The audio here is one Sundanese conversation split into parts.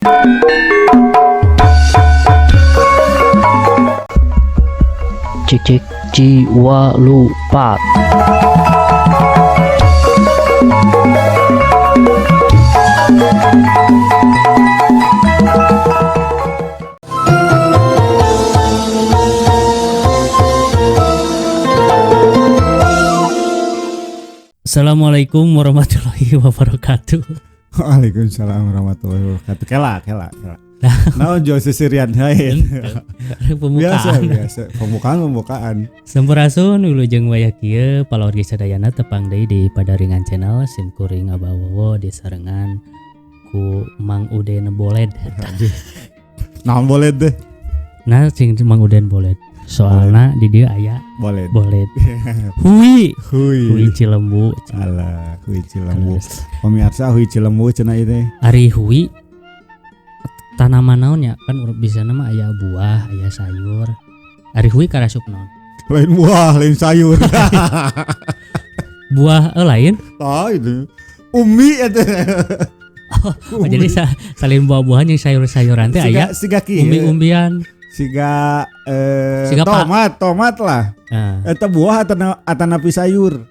Cik cik jiwa lupa. Assalamualaikum warahmatullahi wabarakatuh. Waalaikumsalam warahmatullahi wabarakatuh. Kela kela kela. Naon jual seserian hae. Pembukaan. Biasa, biasa. Pembukaan. Sampurasun wilujeng wayah kieu palawargi sadayana tepang deui di Padaringan Channel sim kuring Abawowo disarengan ku Mang Uden Boled. Naon boled deh? Nah sing Mang Uden Boled. Soalna di dieu aya boled. Boled. Hui. Hui. Hui Cilembu. Alah, hui Cilembu. Pemirsa hui Cilembu cenah ieu teh. Ari hui tanaman naon ya kan bisa nama aya buah, aya sayur. Ari hui karasup naon? Lain buah, lain sayur. Buah lain? Ah itu. Umi eta. Oh, jadi salin buah-buahan yang sayur-sayuran teh aya siga kieu. Umbi-umbian. Siga siga tomat, tomat lah. Eta buah atanapi sayur.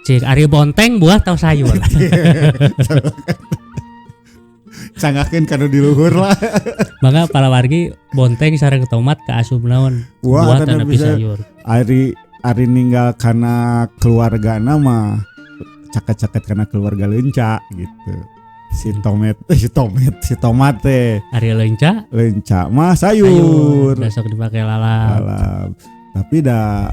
Cik ari bonteng buah atau sayur? Sangakeun kanu di luhur lah. Mangga palawargi bonteng sareng tomat ka asup naon? Buah atanapi sayur. Ari ari ninggal kana keluargana mah caket-caket kana keluarga leunca gitu. Si tomat, si tomat teh. Ari leunca? Leunca mah sayur. Besok dipakai lalap. Lalap. Tapi dah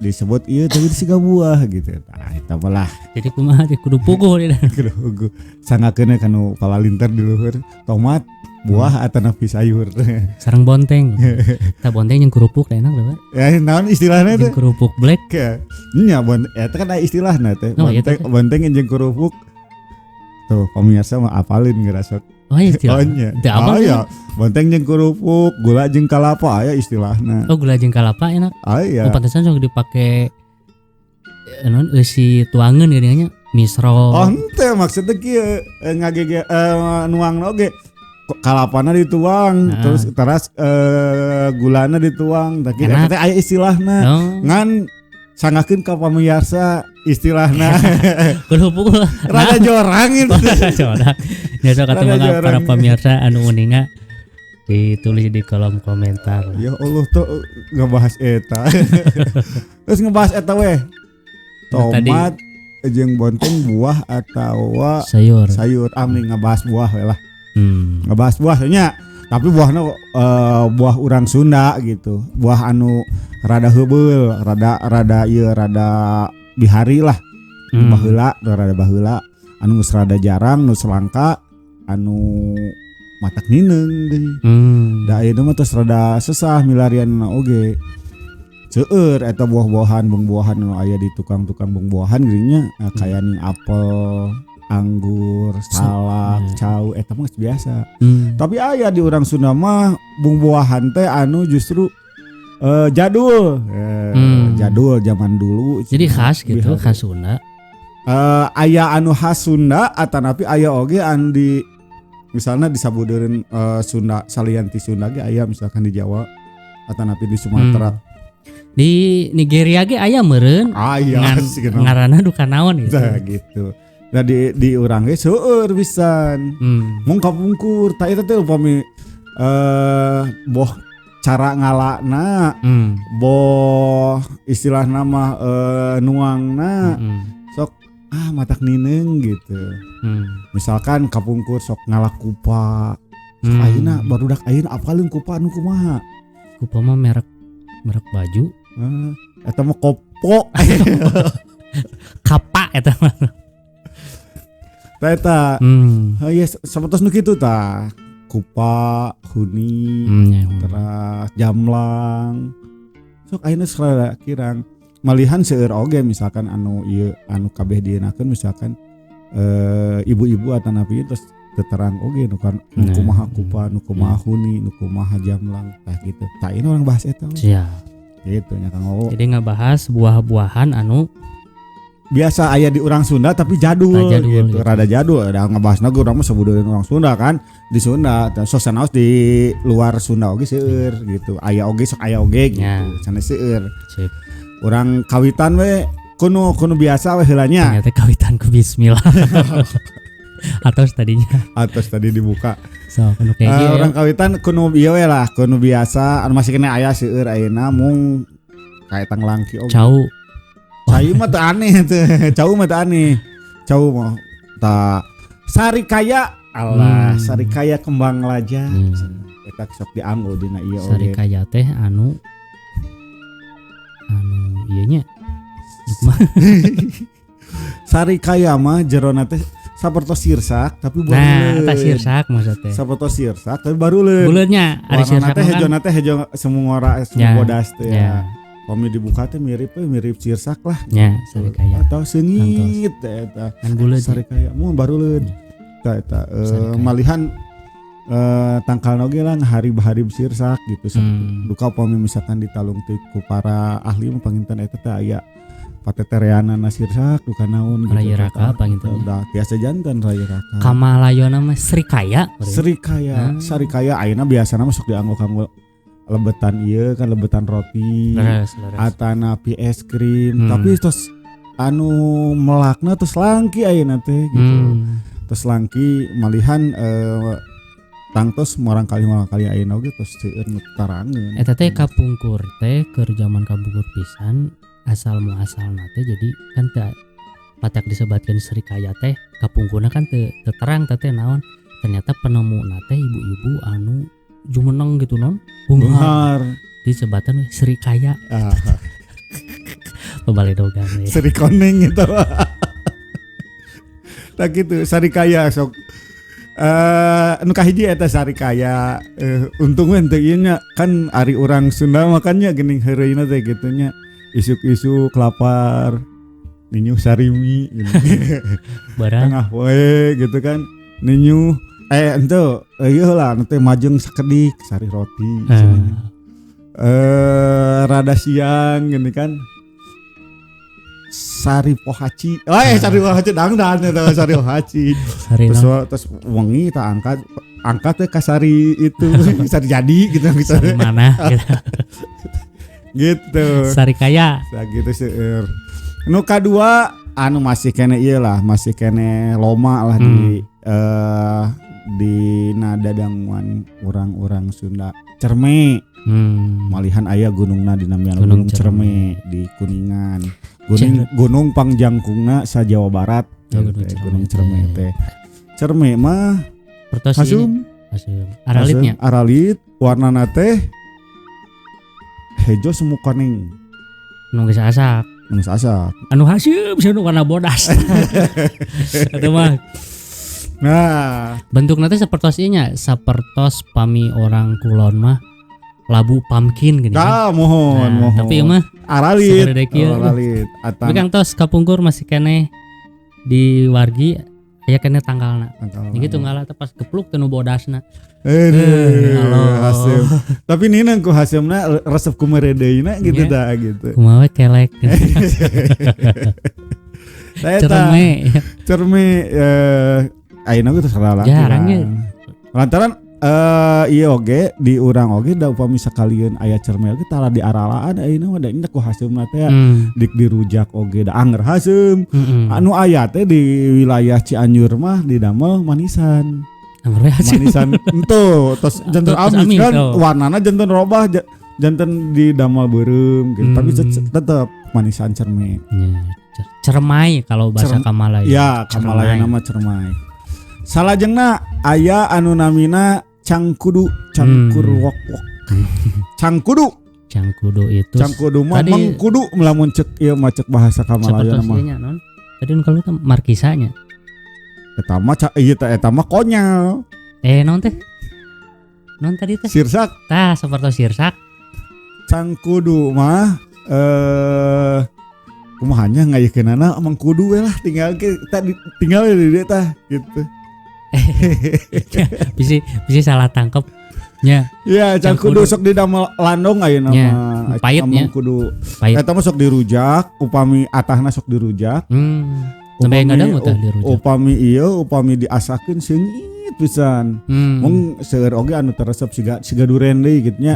disebut iya tapi siga buah gitu. Nah, eta mah lah. Jadi kumaha kudu puguh deh. Kudu puguh. Sangakeun kanu palalinter di luhur tomat buah atanapi sayur. Sareng bonteng. Tah bonteng jeung kerupuk enak lho, Pak. Ya naon istilahna teh? Jeung kerupuk black. Nya eta kan aya istilahna teh. Oh, bonteng, bonteng jeung kerupuk. Tuh pemirsa mah apalin ngerasa. Oh istilah. Oh nya. Oh iya, bonteng jeung kerupuk, gula jeung kalapa aya istilahna. Oh gula jeung kalapa enak. Ah iya. Oh pantesan sok dipake naon eusi tuangeun geuning nya misro. Oh henteu maksudnya kieu ngagege nuangna oge kalapana dituang, nah. Terus teras gulana dituang, tah kieu eta teh aya istilahna. Oh. Ngan sangakeun ka pamirsa istilahna. Kudu puguh. Rada jorang itu. Jorang. Ya sok atuh mangga para pemirsa anu uninga ditulis di kolom komentar. Ya Allah tuh ngebahas eta. Terus ngebahas eta weh. Tomat jeung bonteng buah atawa sayur. Sayur. Ah mending ngebahas buah we lah. Ngebahas buah nya. Tapi buahna buah urang Sunda gitu. Buah anu rada heubeul, rada ieu rada bihari lah. Baheula, rada baheula anu geus rada jarang, nu langka, anu matak nineung deui. Da ayeuna mah tos rada sesah milarianna oge. Seueur eta buah-buahan, buah-buahan anu aya di tukang-tukang buah-buahan geuning nya, kaya ning apel, anggur, salak, cau eta mah geus biasa. Tapi aya di urang Sunda mah buah-buahan teh anu justru jadul. Jadul zaman dulu. Jadi khas gitu, khas Sunda. Aya anu khas Sunda atanapi aya oge anu di misalnya disabudeureun Sunda salian ti Sunda ge aya misalkan di Jawa atanapi di Sumatera. Di Nigeria ge aya meureun. Aya ngaranna duka naon gitu. Nah, gitu. Nah di urang ge seueur pisan. Mung kapungkur tah eta teh upami boh cara ngalana, boh istilah nama nuangna, sok matak nineung gitu. Misalkan kapungkur sok ngala kupa, sok ayeuna barudak ayeuna apaleun kupa anu kumaha? Kupa mah merek baju. Eta mah kopo. Kapa eta mah. Tah eta. Heuh sapertos nu kitu tah. Kupa, huni, terus jamlang. Sok ayeuna sarada kirang. Malihan seueur oge misalkan anu ieu anu kabeh dienakeun misalkan ibu-ibu atanapi terus teterang oge nu kan nu kumaha kupa, nu kumaha huni, nu kumaha jamlang tah gitu. Tah ini orang bahas eta. Siap. Gitu nya Kang Wowo. Jadi ngabahas buah-buahan anu Biasa aya di urang Sunda tapi jadul, Ah, jadul gitu. gitu. Rada jadul, ada ngebahasna ge urang mah sabudeureun urang Sunda kan di Sunda. Dan sok sanaos di luar Sunda oge seueur gitu. Aya oge, sok aya oge gitu. Sanes seueur. Sip. Urang kawitan we kuno kuno biasa we heula nya. Ternyata kawitan ku bismillah. Atau tadinya Atas tadi dibuka. So kuno kayak gitu. Urang kawitan kuno ieu we lah, kuno biasa anu masih kena aya seueur ayeuna mung kaetang langki oge. Cau. Cau mah teu aneh teh. Cau mah teu aneh. Cau mah ta sarikaya, Allah, sarikaya kembang laja. Eta sok dianggo dina ieu oge. Sarikaya teh anu anu ieu nya. Kumaha? Sarikaya mah jerona teh sapertos sirsak tapi Nah, eta baruleun. sirsak maksud teh. Sapertos sirsak tapi baruleun. Buleutnya ari Warnana sirsak teh mah kan. hejona teh hejo semu ngora, semu bodas teh ya. Pami dibuka teh mirip we, mirip sirsak lah. Ya, sarikaya. Atau seungit teh eta. Kan buleut. Sarikaya mun baruleun. Eta eta Sarikaya. malihan tangkal oge lah ngaharib-harib sirsak gitu. Duka upami misalkan ditalung teh ku para ahli mah panginten eta teh aya patetereanana sirsak duka naon gitu. Raya Raka panginten. Da tiasa janten Raya Raka. Kamalayona mah Srikaya. Srikaya, Sarikaya ayeuna biasana mah sok dianggo kanggo lebetan ieu kan, lebetan roti. Leres, leres. Atanapi es krim, tapi terus anu melakna terus langki ayeuna teh gitu. Terus langki malihan tangtos murangkali ayeuna oge tos seueur nu tarangeun. Eta teh kapungkur teh keur zaman kapungkur pisan asal muasalna teh, jadi kan teh patak disebatkeun Srikaya teh kapungkurna kan teu teu terang teh teh naon, ternyata penemuna teh ibu-ibu anu jumeneng gitu non Beunghar. Beunghar, disebatan we Srikaya. Pabaledogan we. Sri koneng gitu. Tak gitu sarikaya sok nu kahiji eta sarikaya, untung we teu ieu nya kan ari urang Sunda makannya geuning heureuyna teh kitu nya, isuk-isuk lapar ninyuh sarimi gitu. Barang. Tengah wae gitu kan ninyuh ente ieu lah nu teh majeng sakedik sari roti cenah. Rada siang gini kan sari pohaci, sari pohaci dangdan eta sari pohaci. Sari Terus naon? Terus wengi tak angkat angkat teh ka sari itu sari jadi gitu. Sari mana gitu. Gitu. Sari kaya. Sa gitu seueur. Nu kadua anu masih kene ieu lah, masih kene loma lah di nada danguan orang-orang Sunda, cerme. Malihan aya gunungna dinamian Gunung Gunung Cerme di Kuningan. Gunung Gunung Pangjangkungna sa Jawa Barat. Oh, Gitu Gunung teh, Cerme Gunung Cerme teh. teh. Cerme mah Pertos hasum. Hasum. Aralitnya. Hasum, aralit warnana teh hejo semu kuning. Nu geus asak. Nu geus asak. Anu haseum sih nu warna bodas. Eta mah. Nah, Bentukna teh sapertos ieu nya, sapertos pami orang kulon mah labu pumpkin gini kan. Dah, mohon, Nah, mohon. tapi ieu mah aralit. segede kieu. Oh, aralit. Atang Tapi kang tos kapungkur masih keneh di wargi aya keneh tanggalna. Tanggalna. Jadi tunggal teh pas gepluk teh nu bodasna. Aduh, Halo. haseum. Tapi nina ku haseumna resep ku meredeuna gitu Iya. dah gitu. Kumaha we kelek. Eta, Cerme. Cerme ayeuna ge terus lagi. Jarang ya. Lantaran iya oge di urang oge da upami sakalieun aya cerme oge tara di aralaan ayeuna mah da indah ku haseumna teh dik dirujak oge da anger haseum. Anu aya teh di wilayah Cianjur mah didamel manisan. Anger we haseum. Manisan entu tos janten Tos amis amis, kan oh. warnana janten robah janten didamel beureum gitu. Tapi tetep manisan cerme. Ya, cermai kalau bahasa Kamalaya. Ya, Kamalaya nama cermai. Salajengna aya anu namina cangkudu, cangkur wok wok. Cangkudu. Cangkudu itu Cangkudu mah tadi mengkudu lamun cek ieu mah cek bahasa Kamalaya seperti mah. nya non. Tadi nu kalau itu markisanya. Eta mah ieu teh eta mah konyol. Non teh. Non tadi teh. Sirsak. Tah seperti sirsak. Cangkudu mah kumaha nya ngayekeunana mengkudu we lah tinggal ke tadi tinggal di dieu tah gitu. Bisa bisa salah tangkep. Nya. Iya, cangkudu sok didamel landong ayeuna mah. Pahit nya. Mengkudu. Eta mah sok dirujak, upami atahna sok dirujak. Sampai ngadang teh dirujak. Upami ieu upami diasakeun seungit pisan. Mung seueur oge anu teresep siga duren deui kitu nya.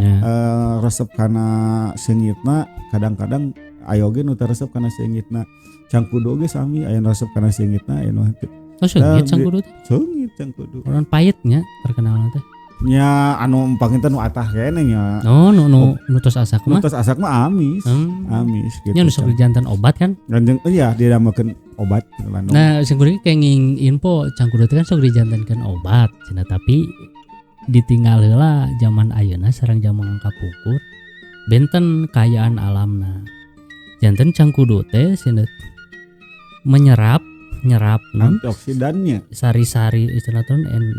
Resep kana seungitna, kadang-kadang aya oge nu teresep kana seungitna. Cangkudu oge sami aya nu resep kana seungitna aya nu henteu. Oh, seungit cangkudu teh. Seungit cangkudu. Urang pahitnya terkenal teh. Nya anu panginten nu atah keneh nya. Oh, nu tos asak mah. Nu tos asak mah amis. Amis gitu. Nya nu sok dijantan obat kan? Ganjeng iya didamelkeun obat landong. Nah, sing kuring kenging info cangkudu teh kan sok dijantankeun obat cenah, tapi ditinggal heula zaman ayeuna sareng zaman kapungkur benten kaayaan alamna. Janten cangkudu teh cenah menyerap nyerap non antioksidannya sari-sari istilah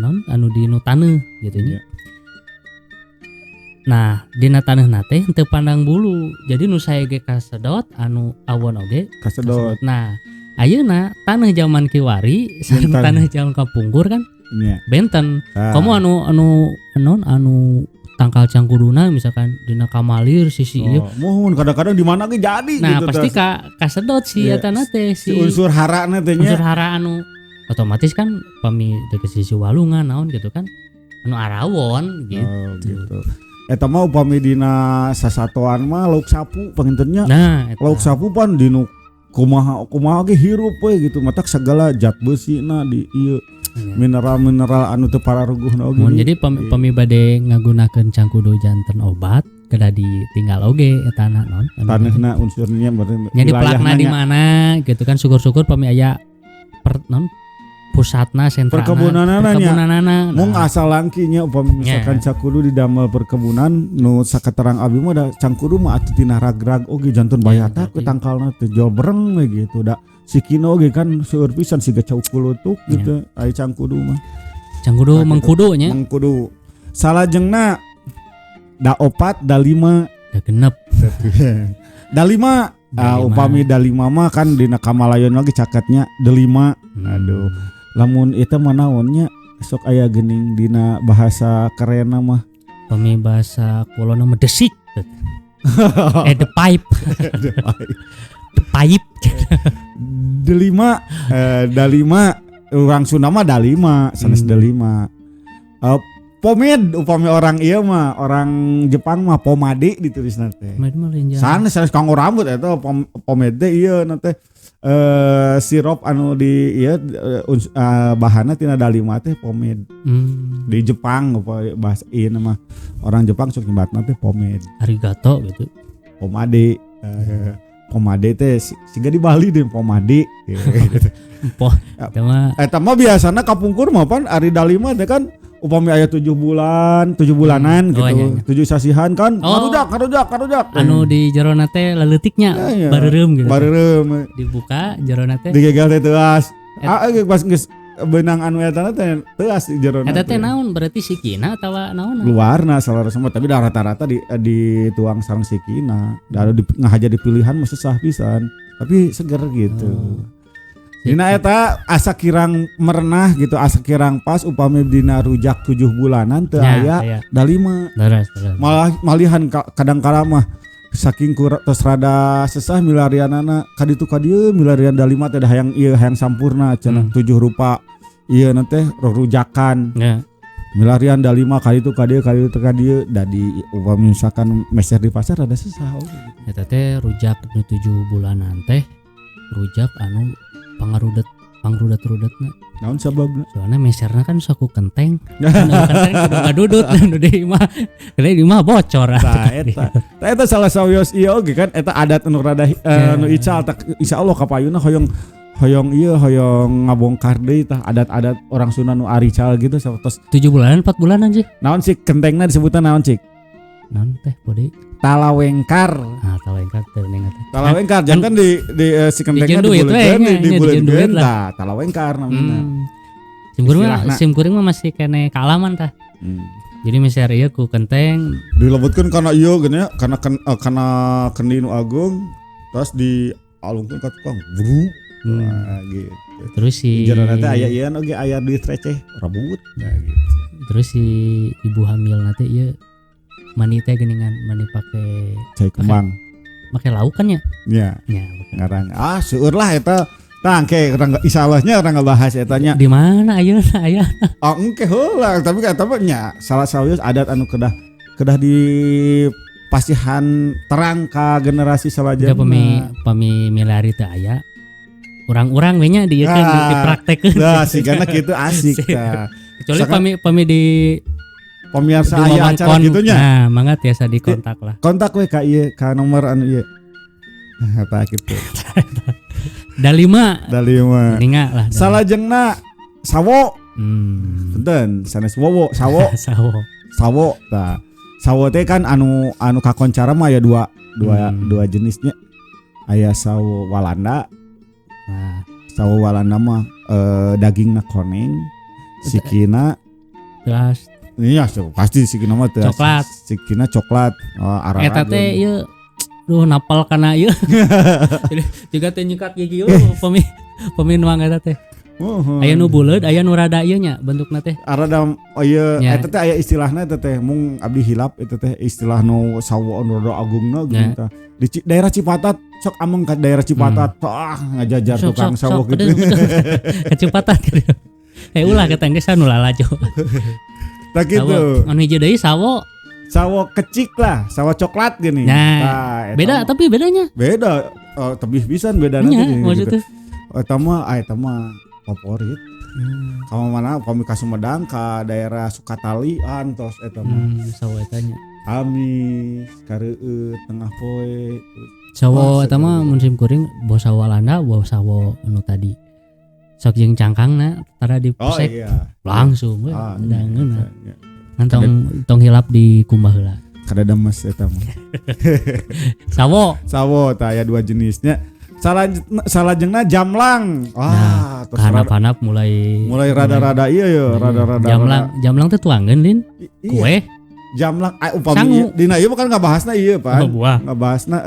non anu di nu taneuh gitu nya. Nah, dina taneuhna teh henteu pandang bulu. Jadi nu sae ge kasedot anu awon oge kasedot. Nah, ayeuna taneuh zaman kiwari sareng taneuh zaman kapungkur kan nya. Benten. Komo anu anu anu tangkal cangkuduna misalkan dina kamalir sisi ieu. Mohon kadang-kadang di mana ge jadi nah, gitu. Nah, pasti kasedot si eta na teh si unsur harana teh nya. Unsur hara anu otomatis kan pami deket sisi walungan naon gitu kan anu arawon gitu. Oh, gitu. Eta mah upami dina sasatoan mah lauk sapu panginten nya. Nah, eta. Lauk sapu pan dinu kumaha ge hirup we gitu matak segala zat besina di ieu. Mineral-mineral anu teu pararuguhna oge. Jadi pami bade ngagunakeun cangkudu janten obat kedah ditinggal oge eta non. Taneuhna unsurnya berarti nya dipelakna di mana gitu kan, syukur-syukur pami aya non pusatna sentrana perkebunanana. Mung asal langki nya upami misalkan cangkudu didamel perkebunan nu saketerang abi mah da cangkudu mah atuh tina rag-rag oge janten bayatak we tangkalna teh jobreng we gitu da. Sikina oge kan seueur pisan siga cau kulutuk gitu aya cangkudu mah. Cangkudu mengkudu nya. Mengkudu. Salajengna da 4 da 5 da genep. Da 5 upami da 5 mah kan dina Kamalayon lagi caketnya da 5. Aduh. Lamun eta mah naonnya sok aya geuning dina bahasa kerenna mah. Pami bahasa kulona mah desik. The pipe. The pipe. The pipe. Delima, dalima, orang Sunda mah dalima, sanes delima. Pomade upami orang ieu mah, orang Jepang mah pomade ditulisna teh. Sanes sanes kanggo rambut eta pomade teh ieu na teh sirup anu di ieu bahanna tina dalima teh pomade. Di Jepang apa bahasa ieu mah orang Jepang sok nyebatna teh pomade. Arigato gitu. Pomade. Pomade teh siga di Bali deh pomade. Poh, eta mah biasana kapungkur mah pan ari dalima teh kan upami aya 7 bulan, 7 bulanan gitu. Oh, iya. 7 sasihan kan. Karujak. Anu di jerona teh leutiknya ya, bareureum gitu. Bareureum. Dibuka jerona teh. Digegel teh teuas. Pas geus benang anu eta teh teuas di jerona. Eta teh naon berarti sikina atawa naon? Luarna salah semua tapi dah rata-rata dituang sareng sikina. Da ngahaja di pilihan mah susah pisan, tapi seger gitu. Dina eta asa kirang merenah gitu, asa kirang pas upami dina rujak 7 bulanan teu aya da 5. Malah malihan kadang kala mah saking tos rada sesah milarianana kaditu kadieu milarian da 5 teh da hayang ieu hayang sampurna cenah 7 rupa ieu na teh rujakan. Milarian da 5 kaditu kadieu kaditu kadieu da di upami misalkan meser di pasar rada sesah oge gitu. Eta teh rujak nu 7 bulanan teh rujak anu pangrudet-rudetna. Naon sababna? Soalna meserna kan saku kenteng. Anu kenteng kudu ngadudut nu di imah. Gede di imah bocor. Tah eta. Tah eta salah sawios ieu oge kan eta adat anu rada nu ical tak insyaallah kapayuna hoyong ieu hoyong ngabongkar deui tah adat-adat orang Sunda nu arical gitu satos 7 bulanan 4 bulanan sih. Naon sih kentengna disebutna naon cik? Naon teh bode? Talawengkar. Ah, talawengkar teh ning teh. Talawengkar jangan di si kentengna dibuleutkeun dibuleutkeun tah talawengkar namina. Sim kuring mah masih kene kaalaman tah. Jadi meser ieu ku kenteng dilebetkeun kana ieu geunya kana kana kendi nu agung terus dialungkeun ka tukang. Nah, gitu. Terus si jerona teh aya ieu oge aya duit receh rebut nah gitu. Terus si ibu hamil nanti ieu mani teh geuningan mani pake cai kembang. Make lauk kan ya? Iya. Ya, ngarang. Ah, seueur lah eta. Tah engke urang insyaallah urang ngabahas eta nya. Di mana ayeuna aya? Oh, engke heula, tapi eta mah nya salah sawios adat anu kedah kedah di pasihan terang ka generasi salajengna. Pami milari teu aya. Urang-urang we nya dieu kan dipraktekeun. Nah, sigana kitu asik tah. Kecuali pami di pemirsa aya acara kitu nya. Nah, mangga tiasa dikontak lah. Kontak we ka ieu ka nomor anu ieu. Nah, tah kitu. Dalima. Dalima. Ninga lah. Salajengna sawo. Punten, sanes wowo, sawo. Sawo. Sawo tah. Sawo teh kan anu kakoncara mah aya dua jenisnya. Aya sawo Walanda. Nah. Sawo Walanda mah dagingna koneng, sikina teas. Iya, so, pasti sikina mah teas. Coklat. Sikina coklat. Oh, arah. Eta teh ieu duh napal kana ieu. Juga teh nyikat gigi pami nuang eta teh. Aya nu buleud, aya nu rada ieu nya bentukna teh. Rada ieu eta teh aya istilahna eta teh mung abdi hilap eta teh istilah nu sawo anu rada agungna geuning tah. Di daerah Cipatat sok ameng ka daerah Cipatat tah ngajajar tukang sawo gitu. Ka Cipatat. Ulah kita geus anu lalajo. Tah kitu. Anu hiji deui sawo. Sawo kecik lah, sawo coklat gini. Nah, beda tapi bedanya. Beda, tebih pisan bedana teh gitu. Eta mah favorit. Kamu mana pami ka Sumedang ka daerah Sukatali antos eta mah. Sawo eta nya. Amis, kareueut tengah poe. Sawo eta mah mun sim kuring boh sawo Walanda, boh sawo anu tadi. Sok jeung cangkangna tara dipesek. Oh, iya. Langsung we dangeuna. Ngan tong hilap di kumbah heula. Kada demes eta mah. Sawo. Sawo tah aya dua jenisnya. Salajengna jamlang. Wah, nah, hanap-hanap mulai rada-rada iya ya, rada-rada. Jamlang teh tuangeun lin. Kue. Jamlang upami dina ieu kan ngabahasna ieu pan. Oh, buah. Ngabahasna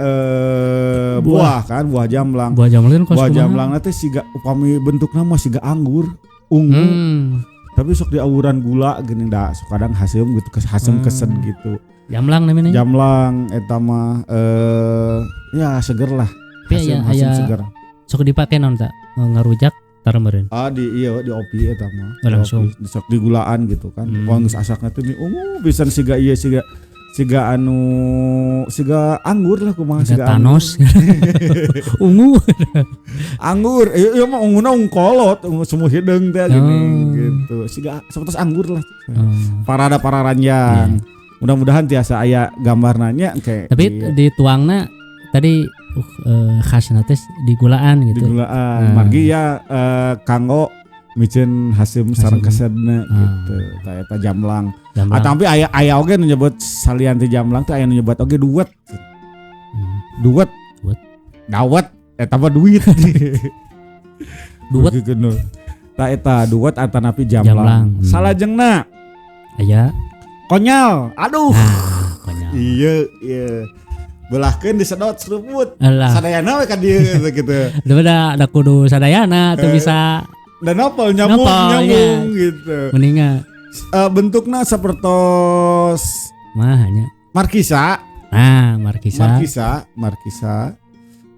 buah kan, buah jamlang. Buah jamlang kos buah jamlangna teh siga upami bentukna mah siga anggur ungu. Tapi sok diawuran gula geuning da sok kadang haseum gitu, haseum kesed gitu. Jamlang namanya. Jamlang eta mah ya seger lah. Haseum seger. Sok dipake naon ta? Ngarujak tar meureun. Ah di iya di opi eta mah. Langsung sok digulaan gitu kan. Wah geus asakna teh ungu pisan siga ieu siga siga anu siga anggur lah kumaha siga Thanos. Ungu. Anggur, ieu mah unguna ungkolot, ungu semu hideung teh gini gitu. Siga sapertos anggur lah. Parada pararanjang. Mudah-mudahan tiasa aya gambarna nya engke. Tapi dituangna tadi khasna teh digulaan gitu. Digulaan. Margi ya kanggo miceun haseum sareng kesedna gitu. Tah eta jamlang. Ah tapi aya oge nu nyebut salian ti jamlang teh aya nu nyebut oge duet. Duet. Dawet eta mah duit. Duet. Tah eta duet atanapi jamlang. Salajengna aya konyol. Aduh. Konyol. Iya, iya. Belahkeun disedot seruput. Sadayana we ka dieu gitu. Da da kudu sadayana teu bisa dan nopol nyambung ya. Gitu. Mendingan bentukna sapertos mah nya markisa. Nah, markisa. Markisa.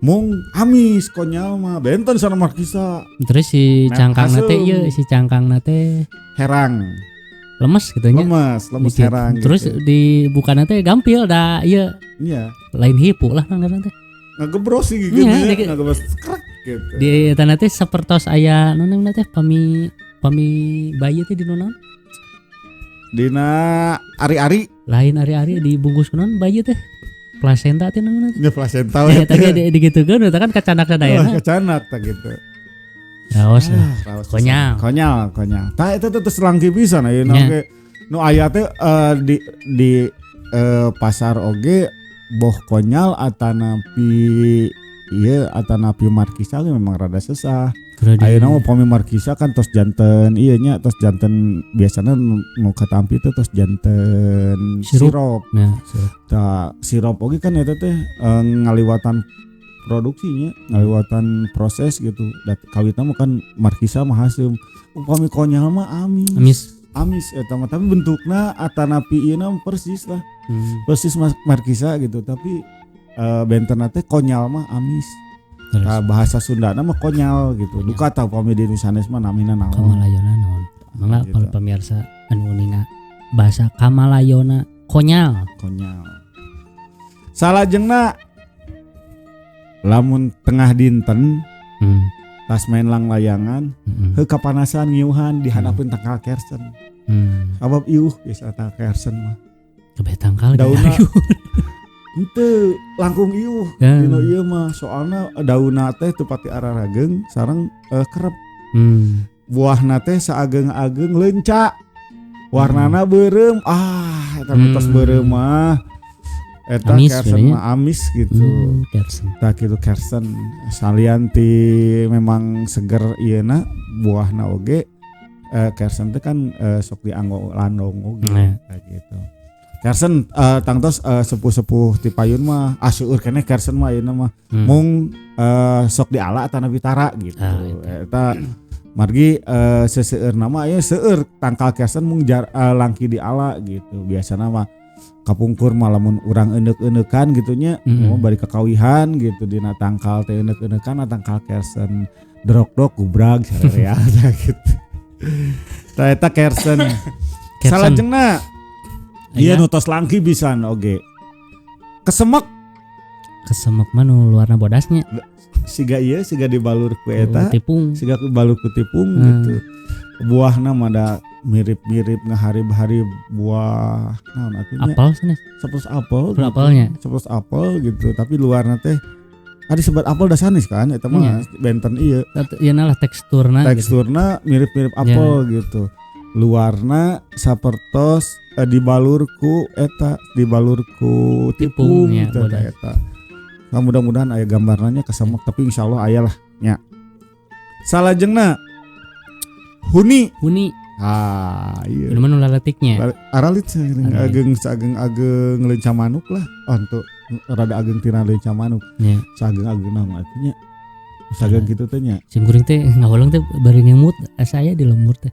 Mung amis konyol mah benten sana markisa. Terus si cangkangna teh ieu, si cangkangna teh herang. Lemes gitu nya. Lemes herang. Terus gitu. Dibukana teh gampil da ieu. Iya. Lain hipu lah ngaranna teh. Ngagebros sih gitu ya, ngagebros krek gitu. Di eta teh sapertos aya naon namina teh pami bayi teh di naon? Dina ari-ari. Lain ari-ari dibungkus kunaon bayi teh? Plasenta teh naon teh? Ya plasenta we. Eta ge digitukeun eta kan kacanak sadayana. Oh, kacanak tah gitu. Raos lah. Konyol. Tah eta teh terus langki pisan ayeuna oge. Nu aya teh di pasar oge boh konyol atanapi ieu atanapi markisa ge memang rada sesah. Ayeuna mah pami markisa kan tos janten ieu nya tos janten biasana nu katampi teh tos janten sirup. Nah, sirup. Tah sirup oge kan eta teh ngaliwatan produksinya, ngaliwatan proses gitu. Da kawitna mah kan markisa mah haseum. Upami konyol mah amis. Amis. Amis eta mah, tapi bentukna atanapi ieu persis lah. Persis markisa gitu, tapi bentenna teh konyal mah amis. Nah, bahasa Sundana mah konyal gitu. Duka tah upami di sanes mah namina naon. Kamalayona naon? Mangga gitu. Para pemirsa anu uninga bahasa Kamalayona konyal. Konyal. Salajengna lamun tengah dinten tas main langlayangan, heuh kapanasan ngiuhan di handapeun tangkal kersen. Sabab iuh biasa tangkal kersen mah. Kabeh tangkal daunna henteu langkung iuh dina ieu mah, soalna daunna teh teu pati ararageung sareng kerep. Buahna teh saageng-ageng leunca. Warnana beureum. Ah, eta mitos beureum mah. Eta kersen mah amis gitu. Kersen. Tah kitu kersen. Salian ti memang seger ieuna buahna oge kersen teh kan sok dianggo landong oge tah gitu. Kersen tangtos sepuh-sepuh ti payun mah seueur keneh kersen mah ayeuna mah. Mung sok diala atanapi tara gitu. Eta margi seseueurna mah aya seueur tangkal kersen mung langki diala gitu. Biasana mah kapungkur mah lamun urang eundeuk-eundeukan gitu nya, bari kakawihan gitu dina tangkal teh eundeuk-eundeukan tangkal kersen drok-drok gubrag sarerea gitu. Tah eta kersen. Salajengna iya nu tos langki pisan oge. Kesemek. Kesemek mah nu luarna bodasnya. Siga ieu siga dibalur ku eta. Tipung. Siga dibalur ku tipung gitu. Buahna mah da mirip-mirip ngaharib-harib buah naon atuh nya. Apel sanes. Sapertos apel. Gitu. Apelnya. Sapertos apel gitu, tapi luarna teh ari sebat apel da sanes kan eta mah benten ieu. Ieu lah teksturna. Teksturna mirip-mirip apel gitu. Luarna sapertos dibalurku eta dibalurku tipung gitu eta. Nah, mudah-mudahan aya gambarnya kesemek tapi insyaallah aya lah nya. Salajengna huni. Huni. Ah iya. Ieu mah nu laletiknya. Aralit ageng saageng-ageng leunca manuk lah. Oh henteu rada ageng tina leunca manuk. Saageng-agengna mah atuh nya. Saageng kitu teh nya. Sim kuring teh ngawaleng teh bari ngemut asa aya di lembur teh.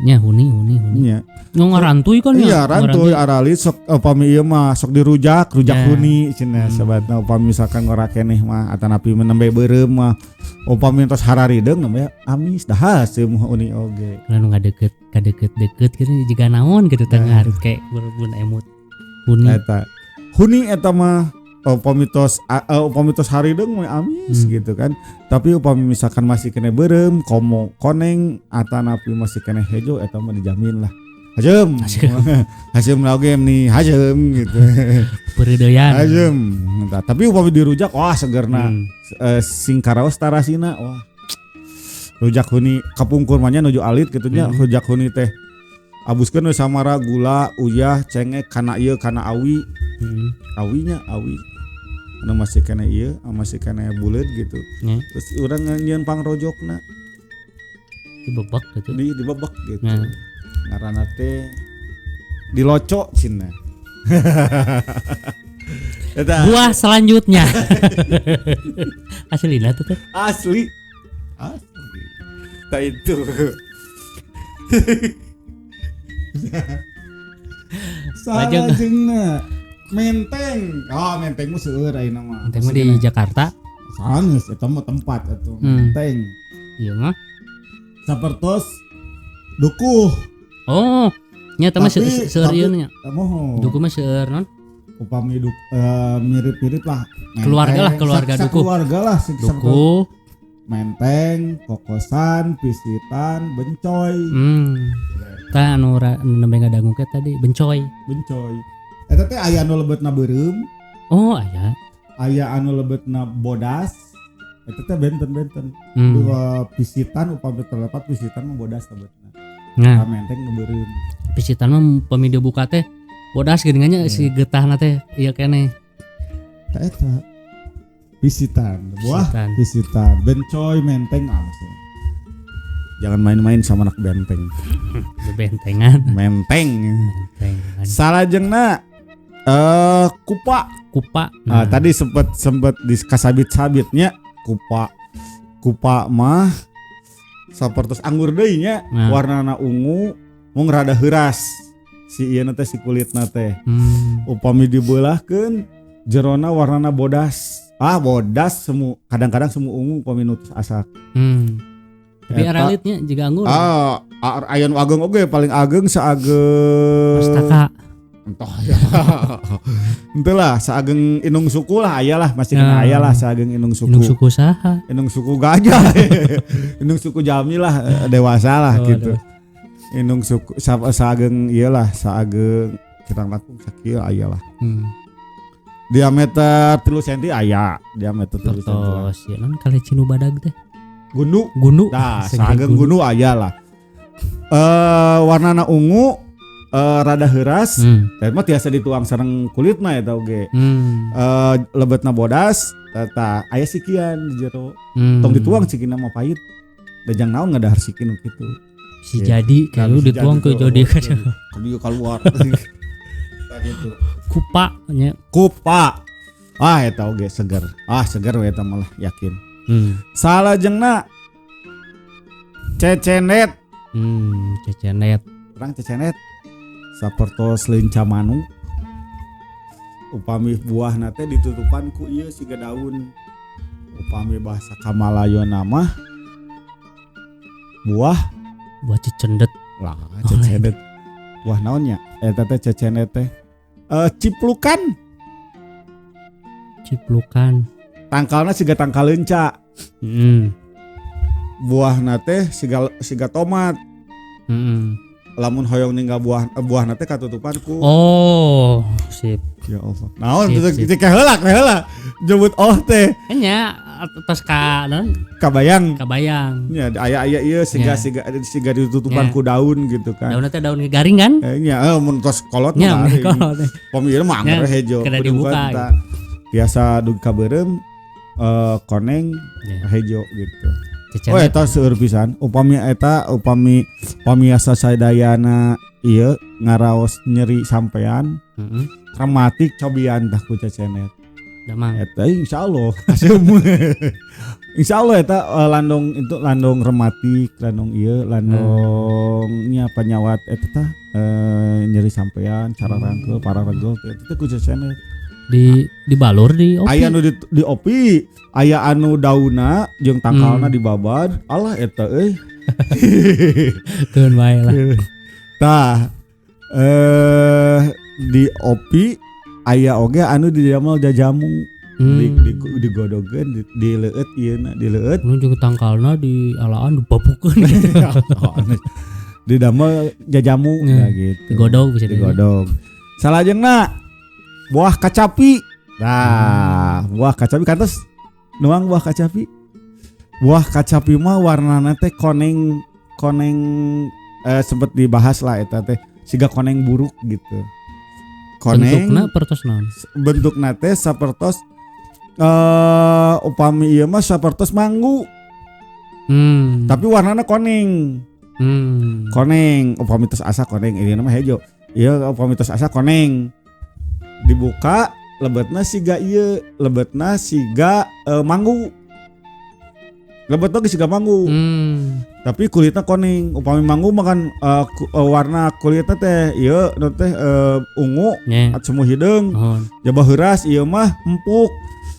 Nya huni. Nya. Ngarantuy kan ya. Iya, rantuy aralit sok upami ieu mah sok dirujak, rujak huni cenah sabatna upami misalkan ngora keneh mah atanapi menembe beureum mah upami tos hararideung namanya amis dah haseum huni oge. Lah nu ngadeukeut kadeukeut-deukeut kitu jiga naon kitu teh ngarit kayak berbun emut. Huni. Eta. Huni eta mah upami tos harideung mah amis gitu kan. Tapi upami misalkan masih kene beureum, komo koneng atanapi masih kene hejo eta mah dijamin lah. Hajem. Hajem oge nih, hajem gitu. Peredeyan. Hajem. Nah, tapi upami dirujak wah segerna. Sing karaos tarasina wah. Rujak huni kapungkur mah nya nuju alit kitu nya, rujak huni teh abuskeun we samara gula, uyah, cengek kana ieu kana awi. Awinya awi. Anu masih kana ieu, masih kana buleut gitu. Terus urang nyieun pangrojokna. Dibebek gitu. Dibebek gitu. Ngaranna teh dilocok cenah. Eta. Buah selanjutnya. Aslina tuh teh. Asli. Asli. Tah itu. Salajengna menteng. Oh, menteng mah seueur ayeuna mah. Menteng mah di Jakarta. Sanes eta mah tempat atuh menteng. Iya mah. Sapertos dukuh. Oh, nya eta mah seueur ieu nya. Dukuh mah seueur non? Upami mirip-mirip lah. Menteng, keluarga lah, keluarga dukuh. Keluarga lah dukuh. Menteng, kokosan, pisitan, bencoy. Tah anu nembe ngadangu ke tadi bencoy. Bencoy. Eta teh aya anu lebetna beureum. Oh, aya. Aya anu lebetna bodas. Eta teh benten-benten. Dua pisitan upami terlepat pisitan mah bodas lebetna. Nah, menteng nu beureum. Pisitan mah upami dibuka teh bodas geuningan nya si getahna teh ieu keneh. Tah eta. Pisitan, buah pisitan, bencoy, menteng maksudnya. Jangan main-main sama anak benteng. Bentengan. Menteng. Salajengna kupa. Kupa. Nah. Tadi sempet di kasabit-sabitnya kupa. Kupa mah sapertos anggur deui nya, warnana ungu, Mung rada heuras si ieu teh si kulitna teh. Upami dibeulahkeun jerona warnana bodas. Ah bodas semu kadang-kadang semu ungu upami nu tos asak. Tapi aralitnya juga anggur. Ah, aya nu ageng oge paling ageng saageng Pastaka. Entah ya. Entah lah saageng inung suku lah aya lah masih kena aya lah saageng inung suku. Inung suku saha? Inung suku gajah. Inung suku jalmi lah dewasa lah gitu. Dewasa. Inung suku saageng ieu lah saageng kirang langkung sakieu aya lah. Diameter 3 cm aya, diameter 3 cm. Tos ya non kali cinu badag teh. Gundu. Gundu. Nah, saageng gundu aya lah. Warnana ungu, rada heuras, dan mah tiasa dituang sareng kulitna eta oge. Lebetna bodas, eta aya sikian di jero. Tong dituang sikina mah pahit. Da jang naon ngadahar sikin kitu. Si jadi kalau dituang ke jadi kan. Dia keluar. Gitu. Kupa nya. Kupa. Ah eta oge seger. Ah seger we eta malah yakin. Salajengna cecenet. Cecenet. Urang cecenet. Sapertos lenca manu. Upami buahna teh ditutupan ku ieu siga daun. Upami bahasa Kamalayona mah buah cecendet. Lah, cecenet. Buah naon nya? Eta teh cecenet teh. Ciplukan. Ciplukan. Tangkalna siga tangkal lenca. Buahna teh siga tomat. Lamun hoyong ninggal buahna teh katutupan ku. Oh, sip. Ya Allah. Naon teu heula heula. Jebut oh teh. Nya tos ka naon? Kabayang. Kabayang. Nya aya-aya ieu siga ditutupan ku daun gitu kan. Daunna teh daun garing kan? Nya mun tos kolot mah garing. Pami ieu mah angger hejo. Kena dibuka. Biasa dugi ka beureum koneng hejo gitu. Cecenet. Oh eta seueur pisan. Upami eta upami pamiasa sadayana ieu ngaraos nyeri sampean. Rematik cobian tah ku cecenet. Damang. Eta insyaallah. Insyaallah eta landong itu landong rematik, landong ieu, landong nya panyawat eta tah nyeri sampean, cara rangkeul, para rangkeul eta teh ku cecenet. Dibalur di opi. Aya nu di opi, aya anu dauna jeung tangkalna dibabad. Alah eta euy. Keun bae lah. Tah di opi aya oge anu didamel jajamu. Digodogeun, dileueut ieuna, dileueut. Nu jeung tangkalna di alaan dibabukeun gitu. Didamel jajamu nah gitu. Digodog bisa digodog. Salajengna buah kacapi. Nah, buah kacapi kantos nuang buah kacapi. Buah kacapi mah warnana teh koneng koneng sempet dibahas lah eta teh siga koneng buruk gitu. Koneng bentukna pertos naon? Bentukna teh sapertos upami ieu mah sapertos manggu. Tapi warnana koneng. Koneng, upami tos asa koneng, ini mah hejo. Ieu upami tos asa koneng. Dibuka lebetna siga ieu, lebetna siga manggu. Lebetna siga manggu. Tapi kulitnya koneng. Upami manggu makan warna kulitnya teh ieu nu teh ungu, semu hideung. Jaba heuras ieu mah empuk.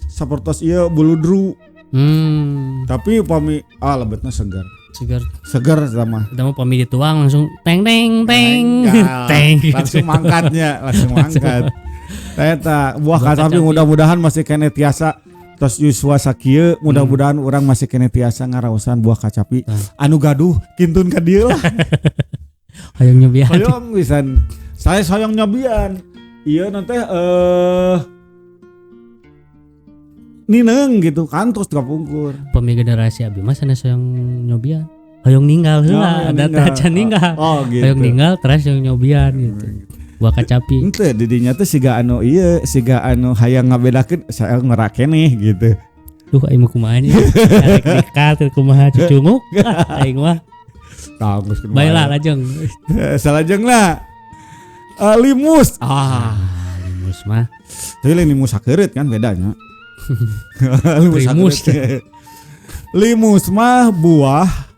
Sapertos ieu buludru. Tapi upami lebetna segar. Segar. Segar sama. Kita mau pami dituang langsung teng teng teng teng. Langsung mangkatnya, langsung mangkat. Eta buah kacapi mudah-mudahan masih kene tiasa tos yuswa sakieu, mudah-mudahan urang masih kene tiasa ngaraosan buah kacapi. Anu gaduh kintun ka dieu lah. Hoyong nyobian. Hoyong pisan. Saya hoyong nyobian. Ieu nanti nineng gitu kan terus kapungkur. Pemi generasi abi mah sanes hoyong nyobian. Hoyong ninggal heula, ada acan ninggal. Oh gitu. Hoyong ninggal terus hoyong nyobian gitu. Buah kacapi. Henteu didinya teh siga anu ieu, siga anu hayang ngabedakeun saya ngerakeneh gitu. Duh aing mah kumaha nya. Arek nikah teh kumaha cucunguk aing mah. Tah geus kumaha. Bae lah lajeng. Salajengna limus. Limus mah. Tapi lain limus sakeureut kan bedanya. Limus. Limus mah buah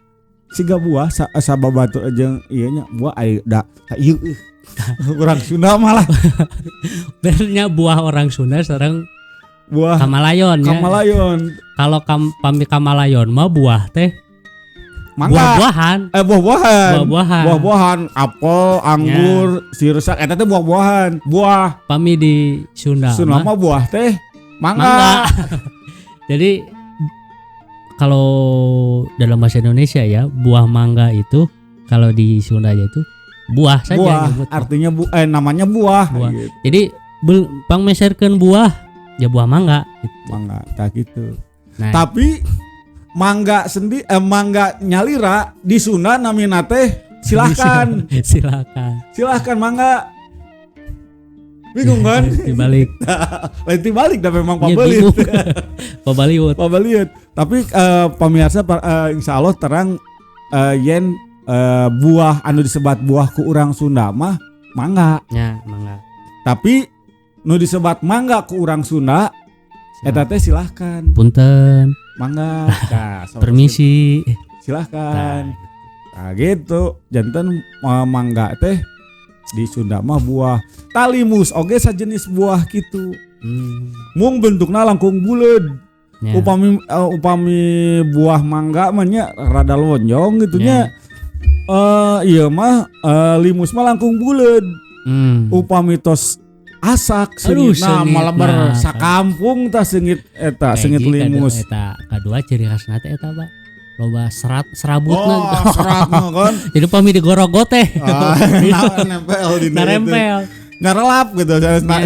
Siga buah sababatur jeung ieu nya buah aya da ieu urang Sunda malah. Benernya buah orang Sunda sareng buah kamalayon ya. Kamalayon. Kalau pami kamalayon mah buah teh mangga. Buah-buahan. Buah-buahan. Buah-buahan. Buah-buahan, apel, anggur, ya. Sirsak eta teh buah-buahan. Buah. Pami di Sunda mah buah teh mangga. Mangga. Jadi kalau dalam bahasa Indonesia ya, buah mangga itu kalau di Sunda aja itu buah saja. Buah, artinya namanya buah. Buah. Gitu. Jadi pangmeserkeun buah ya buah mangga gitu. Mangga tak gitu. Nah. Tapi mangga sendi mangga nyalira di Sunda namina teh silahkan. Silakan. Silahkan mangga. Bingung kan? Dibalik. Lain dibalik dah memang pabelit. Pabaliut. Pabaliut. Tapi pemirsa insya Allah terang yen buah anu disebat buah ku urang Sunda mah mangga. Ya, mangga. Tapi nu disebat mangga ku urang Sunda eta teh silahkan. Punten. Mangga. Nah, permisi. Silahkan. Nah, gitu. Janten mangga teh di Sunda mah buah. Talimus oge sajenis buah gitu. Mung bentukna langkung buleud. Ya. Upami buah mangga mah nya rada lonjong gitu nya. Ieu mah limus mah langkung buleud. Upami tos asak seungitna maleber sakampung tah seungit eta seungit limus. Eta kadua ciri khasna teh eta Pak. Loba serat serabutna. Oh, seratna kan. Jadi pami digorogot teh. Nempel di nempel. Nyarelap gitu,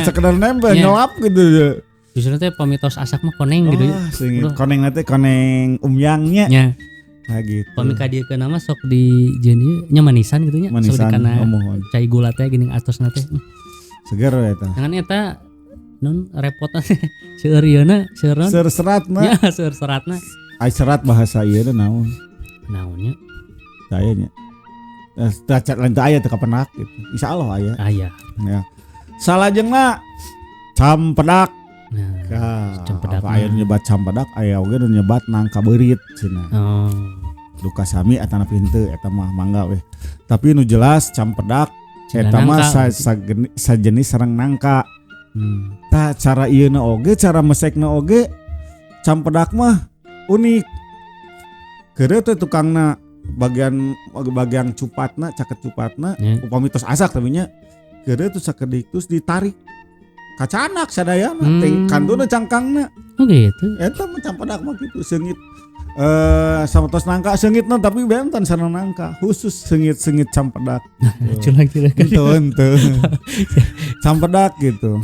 sekedar nempel nyelap gitu. Justru teh pami tos asak mah koneng gitu. Seungit koneng teh koneng umyangnya. Nya. Nah gitu. Pami ka dieu keuna mah sok di jeung ieu nya manisan gitu nya. Manisan, sok dikana cai gula teh geuning atosna teh. Seger eta. Jangan eta non repotna seueur ieuna, seueur naon? Seueur seratna. Ya, seueur seratna. Ai serat bahasa ieu teh naon? Naonnya? Saya nya. Teh lain teh aya teh kapenak gitu. Insyaallah aya. Aya. Ya. Salajengna campedak. Nah, campedak. Aya nu nyebat campedak, aya oge nu nyebat nangka beurit cenah. Oh. Duka sami atana henteu eta mah mangga weh. Tapi nu jelas campedak eta mah sajenis sareng nangka. Tah cara ieuna oge, cara mesekna oge campedak mah unik. Keureuh teh tukangna bagian cupatna, caket cupatna, upami tos asak tapi nya keureuh teh sakedik terus ditarik. Kacanak sadayana, kantuna cangkangna. Oh gitu. Eta mah campedak mah kitu seungit. Sama tos nangka seungitna tapi benten sareng nangka, khusus seungit-seungit campedak. Culang-culang. Henteu. Campedak gitu.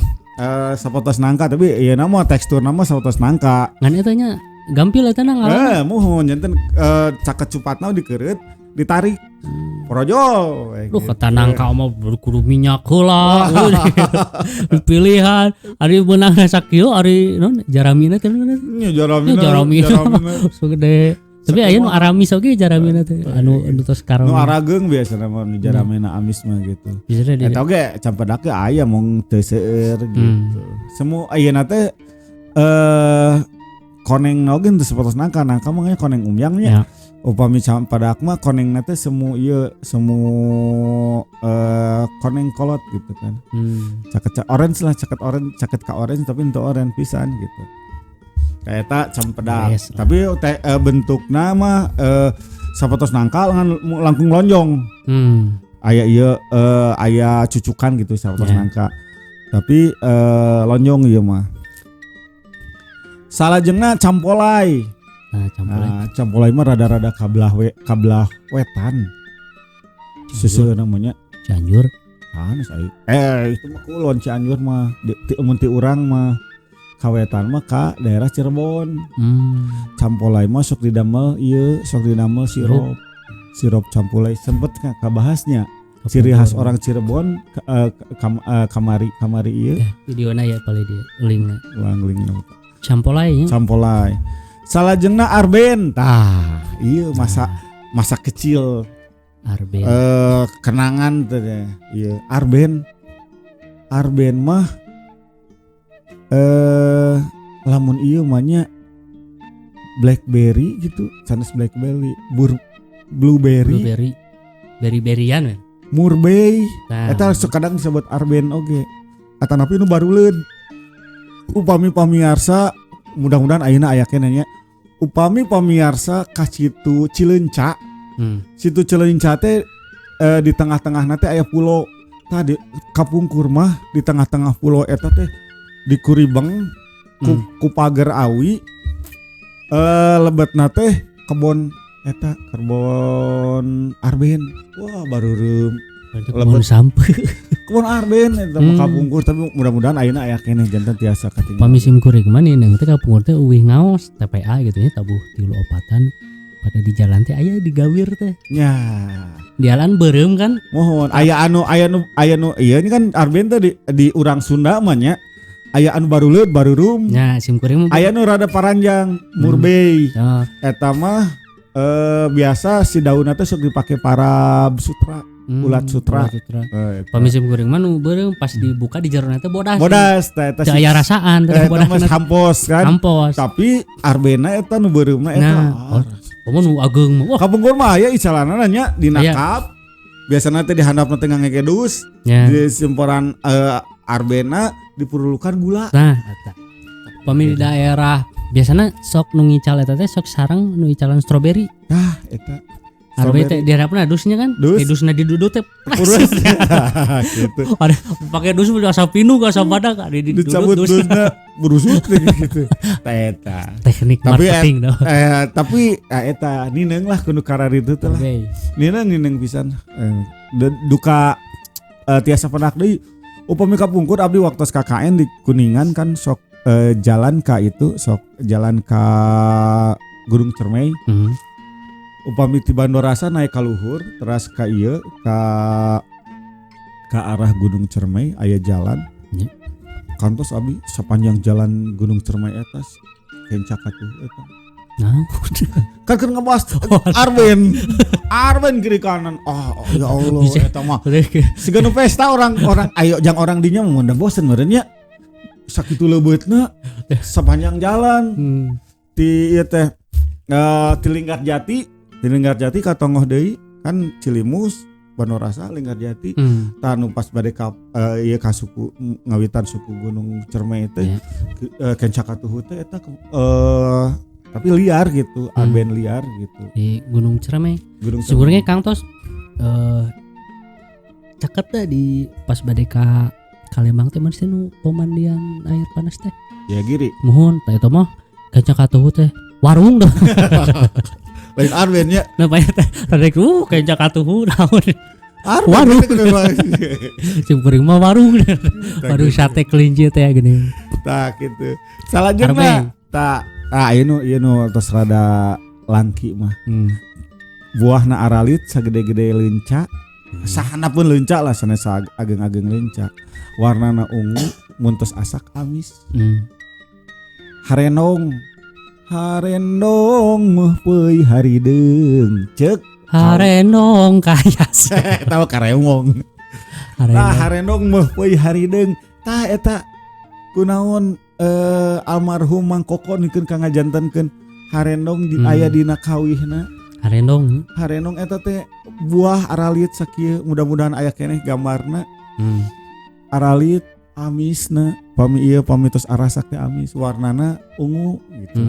Sapotos nangka tapi ieu na mah teksturna mah sapotos nangka. Ngan eta nya gampil eta na ngaran. Muhun janten caket cupatna dikeureut ditarik. Porojol. Duh kata nangka mah kudu minyak heula. Pilihan ari beunang sakieu ari non jaramina teh bener. Nya jaramina. Segede. Tapi aya nu aramis oge jaramina teh anu tos karon. Nu arageung biasana mah nu jaramina amis mah gitu. Eta oge campedak ge aya mung teu seueur gitu. Semu ayeuna teh koneng oge teu sapertos nangka, nangka mah koneng umyang nya. Upami campedak mah konengna teh semu ieu semu koneng kolot gitu kan. Caket orange lah, caket orange, caket ka orange tapi henteu orange pisan gitu. Eta campedak. Yes, tapi bentukna mah sapotos nangka langkung lonjong. Aya ieu aya cucukan gitu sapotos nangka. Tapi lonjong ieu mah. Salajengna campolai. Nah, campolai. Nah, campolai mah rada-rada kabelah wetan. Susu namanya Cianjur. Sanes ai. Itu mah kulon Cianjur mah. Mun ti urang mah kawetan mah ka daerah Cirebon. Campolai mah sok didamel ieu, sok didamel sirup. Sirup campolai sempet kabahasnya. Ciri khas orang Cirebon kamari ieu. Videona ya paling di linkna. Linkna. Campolai nya. Campolai. Salajengna Arben. Tah, ieu masa kecil. Arben. Kenangan teh ieu Arben. Arben mah lamun ieu mah nya blackberry gitu, sanes blackberry, Blueberry, Blueberry. Berry-berryan we. Murbei. Nah, Eta sok kadang disebut arben oge. Atanapi nu baruleud. Upami pamiarsa mudah-mudahan ayeuna aya keneh nya. Upami pamiarsa ka situ Cileunca, situ Cileunca teh di tengah-tengahna teh aya pulo. Tadi kapungkur mah di tengah-tengah pulo eta teh dikuribeng ku pager awi, lebetna teh kebon eta, kebon arben. Wah, bareureum. Berarti kebon sampeu. Kebon arben eta mah kapungkur, tapi mudah-mudahan ayeuna aya keneh janten tiasa katingal. Pami sim kuring mah nindeng teh kapungkur teh uwih ngaos TPA gitu nya, tabuh tilu opatan pada di jalan teh aya di gawir teh. Nya. Di jalan beureum kan. Mohon aya nu iya ini kan arben teh di urang Sunda mah nya aya anu baruleud barurum. Nya sim kuring mah Aya nu rada paranjang, murbei. Oh. Eta mah biasa si daunna teh sok dipake parab sutra, ulat sutra. Ulat sutra. Eta. Pami sim kuring mah nu beureum pas dibuka di jerona teh bodas. Bodas teh eta Teu aya rasaan teh eta bodas. mah hampos kan. Hampos. Tapi arbena eta nu beureumna eta. Nah, Ah, oh, komo nu ageung mah. Wah, Kapungkur mah aya icalanana nya dina Aya. kap. Biasana teh di handapna teh ngangge dus, nya. di simporan arbena diperlukan gula. Nah, eta. Pami di daerah biasana sok nu ngical eta teh sok sareng nu icalan stroberi. Tah eta. Arbe teh diharapna dusnya kan? Dus. Eh, dusna didudut teh. Urus. Gitu. Ada pakai dus udah asa pinuh asa badak di didudut Dicabut dus. dusna berusut gitu. Tah eta. Teknik Tapi, marketing dah. Tapi eta nineung lah kudu kararitu teh lah. Oke. Nineung nineung pisan. Duka tiasa penak deui. Upami kapungkur abdi waktu KKN di Kuningan kan sok jalan ka itu, sok jalan ka Gunung Cermai. Upami ti Bandorasa naik ka luhur teras ka ieu ka arah Gunung Cermai aya jalan. Kantos abdi sepanjang jalan Gunung Cermai atas kenca katuh eta. Nah, Kan keur ngebahas Arben. Arben kiri kanan. Oh, ya Allah Bisa. eta mah. Siga nu pesta orang-orang ayo jang orang dinya mah udah bosen meureun nya. Sakitu leubeutna sepanjang jalan ti ieu teh ti Linggarjati, ti Linggarjati ka Tongoh deui kan Cilimus, Bandorasa, Linggarjati. Tah nu pas bade ka ieu ka suku ngawitan suku Gunung Cermai teh kenca katuhu teh eta tapi liar gitu, arben liar gitu. Di Gunung Cermai. Gunung Cermai. Sebenarnya Kang Tos caket teh di pas bade ka Kalembang teh masih nu pemandian air panas teh. Ya giri. Muhun teh eta mah kenca katuhu teh warung dah. Lain arben nya. Nah, banyak teh rada kenca katuhu naon. Arben Warung. teh kudu mah. Sim kuring mah warung. Warung sate kelinci teh gini. Tah gitu. Salajengna Arben. tah ah ieu nu tos rada langki mah. Buahna aralit sagede-gede leunca. Sahana pun leunca lah sanes ageng-ageng leunca. Warnana ungu mun tos asak amis. Harendong. Harendong meuh peuy harideung. Ceuk. Harendong kayas. Eta mah karewong. Harendong. Tah harendong meuh peuy harideung. Tah eta kunaon almarhum Mang Koko nikeun ka ngajantenkeun harendong di aya dina kawihna. Harendong. Harendong eta teh buah aralit sakieu, mudah-mudahan aya keneh gambarna. Aralit amisna pami ieu pami tos arasak teh amis warnana ungu gitu.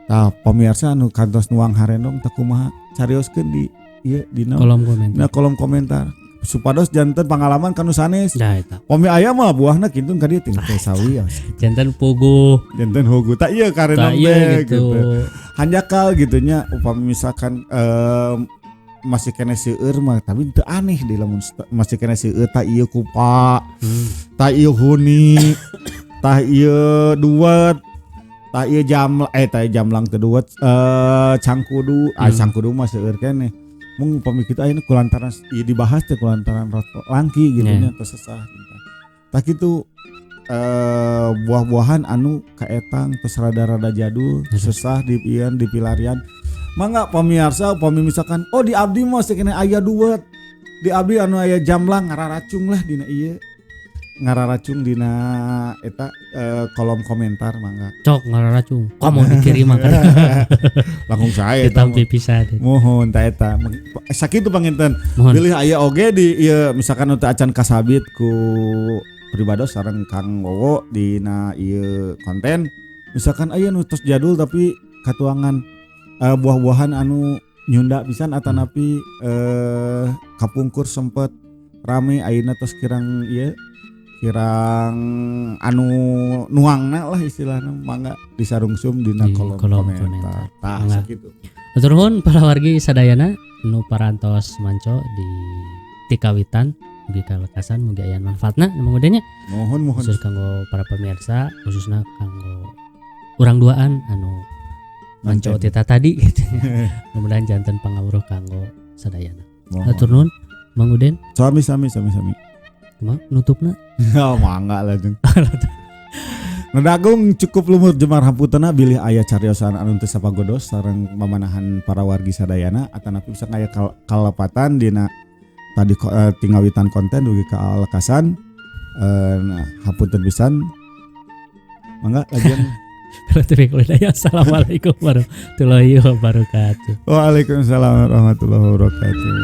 Tah pamirsa anu kantos nuang harendong teh kumaha carioskeun di ieu dina kolom komentar. Dina kolom komentar supados janten pengalaman kanu sanes. Nah, eta. Pami aya mah buahna kintun ka dieu teh sawi ya. Janten puguh. Janten hugu. Tak ieu Tak karendong ieu teh gitu. gitu. Hanjakal gitu nya upami misalkan masih kena seueur mah tapi teu aneh di lamun masih kena seueur tah ieu kupa, tah ieu huni, tah ieu duet, tah ieu jam tah ieu jamlang teu duet, cangkudu, cangkudu mah seueur keneh. Mung upami kitu ayeuna kulantaran ieu dibahas teh kulantaran langki gitu nya teu sesah gitu. Tah kitu buah-buahan anu kaetang terus rada-rada jadul, sesah dipian dipilarian. Mangga pamirsa upami misalkan oh di abdi mah sakeneh aya duet. Di abdi anu aya jamlang ngararacung lah dina ieu. Ngararacung dina eta kolom komentar mangga. Cok ngararacung. Komo dikirim mah kan. Langsung saya ditampi pisan. Mohon ta eta. Sakitu panginten. Bilih aya oge di ieu misalkan teu acan kasabit ku pribados sareng Kang Wowo dina ieu konten. Misalkan aya nu tos jadul tapi katuangan buah-buahan anu nyunda pisan atanapi kapungkur sempet rame ayeuna tos kirang ieu kirang anu nuangna lah istilahna mangga disarungsum dina kolom komentar. Tah sakitu. Hatur nuhun para wargi sadayana nu parantos manco di tikawitan mugi kalekasan mugi aya manfaatna nu mangudenya. Mohon mohon khusus kanggo para pemirsa khususna kanggo urang duaan anu manco tita tadi gitu nya. Mudah-mudahan janten pangawruh kanggo sadayana. Hatur nuhun Mang Uden. Sami sami sami sami. Kumaha nutupna? Oh mangga lah jeung. Nadagung cukup lumur jemar hamputana bilih aya cariosan anu teu sapagodos sareng mamanahan para wargi sadayana atanapi bisa aya kalepatan dina tadi tingawitan konten dugi ka alekasan nah hapunten pisan. Mangga lajeng. Assalamualaikum warahmatullahi wabarakatuh. Waalaikumsalam warahmatullahi wabarakatuh.